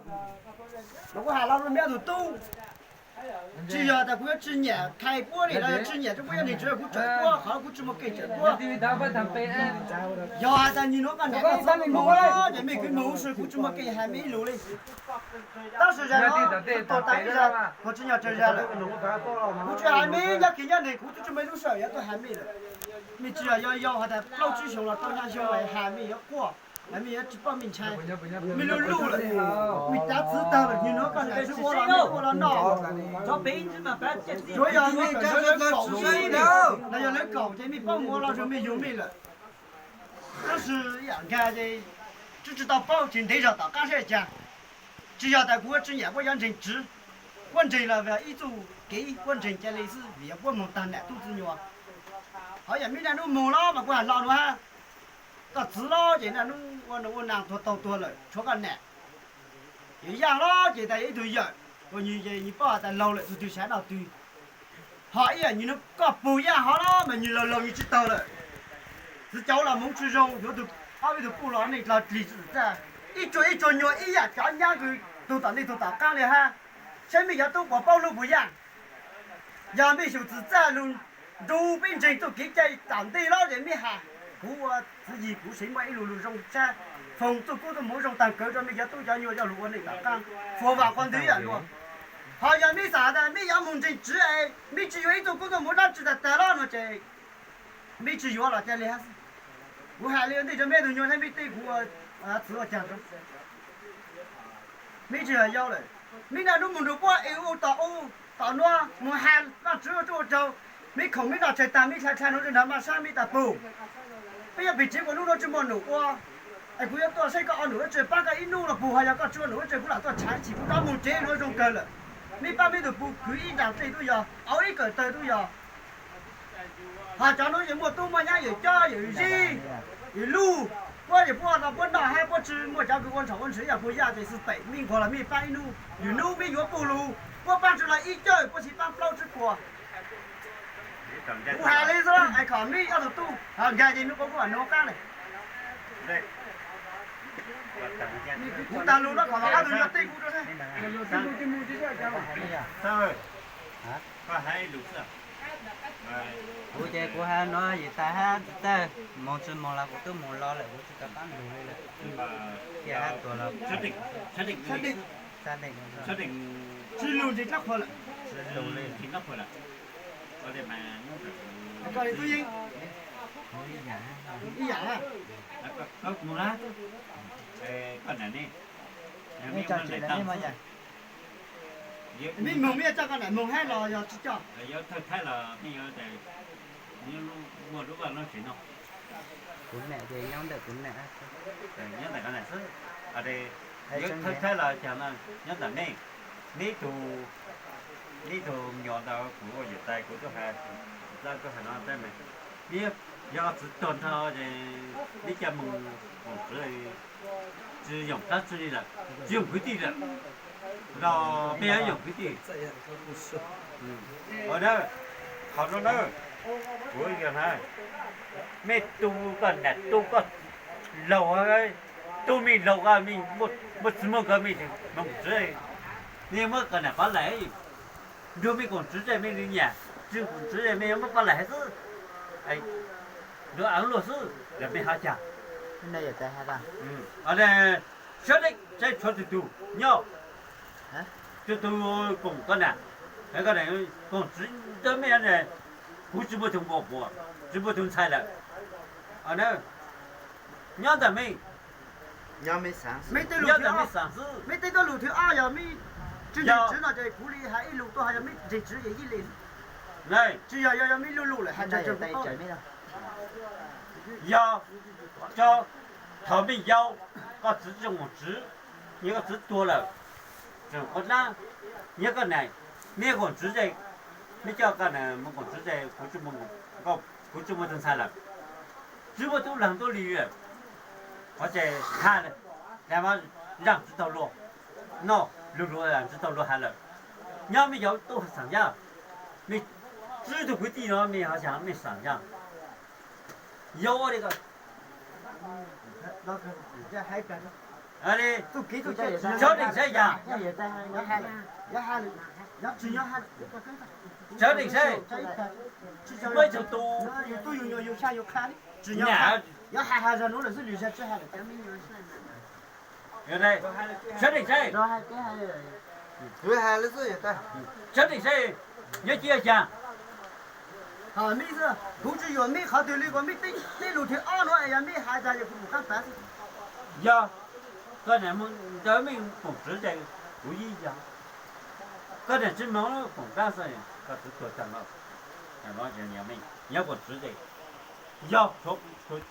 Mas kuv hais los rau meb ob tug tub, tsis yog tas kuv yuav tsis nyiam khai puab li los yog tsis nyiam rau puab yog neeg tsis kuv tsawm puab, qhov kuv tsis muaj kev tsawm puab. Yog hais tas nyuag nuav koj nam koj txov kuv moog ces mej kwv moog huv si kuv tsis muaj kev hais mej ib lus li. Tab sis zag nuav tuag tas ib zag, kuv tsis nyob tsawg zag lawm, kuv tsis hais mej nyob kiv nyob neeg, kuv tub tsis muaj ib lub sij hawm yuav tuaj hais mej lawm. Mej tsis yog yau yau hais tas plaub tsib xyoos los rau xya xyoo hais mej yuav quaj, mej yuav tsis paub mej ntshai, mej luj luj lawm. Mej cav txwv tag lawm, nyuag nuav koj nam tsis ua los mej ua los noj. Tsuav yog mej kaum, los yog lawv kaum ces mej paub mus ua los zog mej yug mej lawm. Tab sis ib yam nkag ces tub tsis tau paub tsis ntev zog tom qab seb cas. Tsis yog tas kuv tsis nyiam puab yuav ntseeg tswv, puab ntseeg los ib txuj kev puab ntseeg ca le xwb vim yog puab moog tag nam tub txwv nyuas. Hov yog mej naj nub moog los mas kuv hais hlo nuav hab, koj txwv los ces naj nub ua naj ua naag tuag taug tuag lawm tshuav koj nam. Yog yaj los ces tas ib tug yawm, kuas nwg ces nwg paub has tas laug lawm tug twg saib noj twg. Ho ib yam nwg nub koj pug yaj hov los mas nwg laug laug nwg tsis taug lawm. Txwv cauv los moog tsis zoo, yuav tug ob peb tug puj los neej dlaag dlig tsi txawj txaj. Ib tsuag ib tsuag nyuag ib yam cov nyab kws tug tom ntej tug tom qaab li hab. Saib mej cov tub puas paub hlub puas yaaj. Yog mej xyum txwv txaj lug nrug peb ntseeg txuj kev cai tom ntej los ces mej has, kuv ua txwv yig kuv seev muaj ib lus lug zoo tshab, foom txuj kub txuj moov zoo taag kawg rua mej cov tub cov nyuas coj lug ua neej tom qaab, fuam vaam qhov ntwg ib yam luag. Ho yog mej xaam tas mej yuav moog ntseeg tswv es mej tsis yuav ib txuj kub txuj moov dlaab tsi tag tag los no ces mej tsis yuav los ca le hab xwb. Kuv has le ntej rua mej tug nyuas saib mej tej kuv txwv ua caag rua. Mej tsis yog yau lawm, mej naj nub moog nrug puab es u tom u tom nuav moog has Vaajtswv ua tsuj ua raug, mej khoom mej noj tshais taag mej dlha dlha nuav rua nraag maj sab mej tas pug. Peb yuav pim tsev kuas nub nuav tsi muaj num ua, es kuv yuav tuaj saib koj ua num ua tseg paab koj ib nub los pug, ho yog koj tsi ua num ua tseg kuv lam tuaj tshaav ib chim kuv rov moog tsev nuav zoo kawg lawm. Mej paab mej tug pug khwv ib nraam dlej tub yog, au ib kawm tawg tub yog. Ho cov nuav yeej muaj tub muaj nyab yawm cob yawm zib, yawm luj, puab yeej puab no puab noj hab puab tsi muaj cov kws ua ntshai ua ntshai yog puag yaj ces xwb pem mej nquag los mej paab ib nub, yawm nub mej yuav puj lug puab paab tsi los ib cawj puab tsi paab plaub tsib puas. Kuv has le xwb es kom mej ob tug tub nkag ces mej kuv kuj nuav qaab le. Kuv taag lug no kom ob tug yog tej kuv rua. Kuv ces kuv has nuav yim tas hab txwv txawj, moog tsi moog los kuv tub moog los lawm kuv tsi rov qaab lug le lawm. Cia hab tuag los tsi lug ntseeg dlaab qhuas lawm. Koj le tub yeej ib yam, mej moog mej coj koj nam moog hab los yog tsi coj? Muaj lub vaj lub tsev no. Kuv nam ces nyob ntawm kuv nam, nyob ntawm koj nam xwb. Yuav thawj thawj los cog no nyob ntawm mej, mej tug, mej tug me nyuam ntawd kuv ua yawm tais kuv tub has, tub has no, mej yog txwv tuag nrho ces mej coj moog koom tswv, tsi yoom dlaab tsi li lawm, tsi yoom kwv tij lawm. Los mej yuav yoom kwv tij. Qhov no na, kuv yog na, mej tu koj nam tu koj laug, tu mej laug koj, muaj txiv muaj nkawd mej moog koom tswv, mej muab koj nam pab laim, nrug mej koom tswv tseg mej nyaam, tsi koom tswv mej yuav muab pab laim hab xwb, nrug luag xwb los mej ho cog. Sab dej tshuav tug tug nyob, tug tug koom koj nam, koom tswv ntawd mej, kuv tsi muaj tug npua puas, tsi muaj tug ntxhais lawm. Nyob ntawm mej, mej tej lug thwv ob yog mej tsi ntseeg tswv no ces kuv le has ib lus tuaj, ho yog mej ntseeg tswv ces yeej le. Tsi yog, yog mej luj luj lawm has tsi tseeg. Yog thaum mej yau, koj txwv tsi koom tswv, yog koj txwv tuag lawm, tseem qhuav dlaab, yog koj nam, mej koom tswv ze, mej coj koj nam moog koom tswv ze, kuv tsi muaj tug ntxhais lawm, tsi muaj tub leeg tub li lawm, qhov tseem has, zaaj tsi taug luag, noj lug lug zaaj tsi taug luag has lawm. Nyob mej yau tub xaam yaj, mej tswv tug kwv tij no mej ho xaam mej xaam yaj, yog ua li ko. Txhob deem saib yog, txhob deem saib, muaj ib tug tus, txhob deem saib, txhob deem saib, nyob cia cas. Kuv tsis yuam mej qhov twg li, kuv mej tej lus thib ob nuav yog mej hais tas yog kuv mus qab pav xwb. Yog koj niam ntawd mej koom tswv ces kuv yeej yog, koj niam tsis moog koom tab xwb koj txwv tuag tag lawm. Nyob koom tswv ces yog tshuav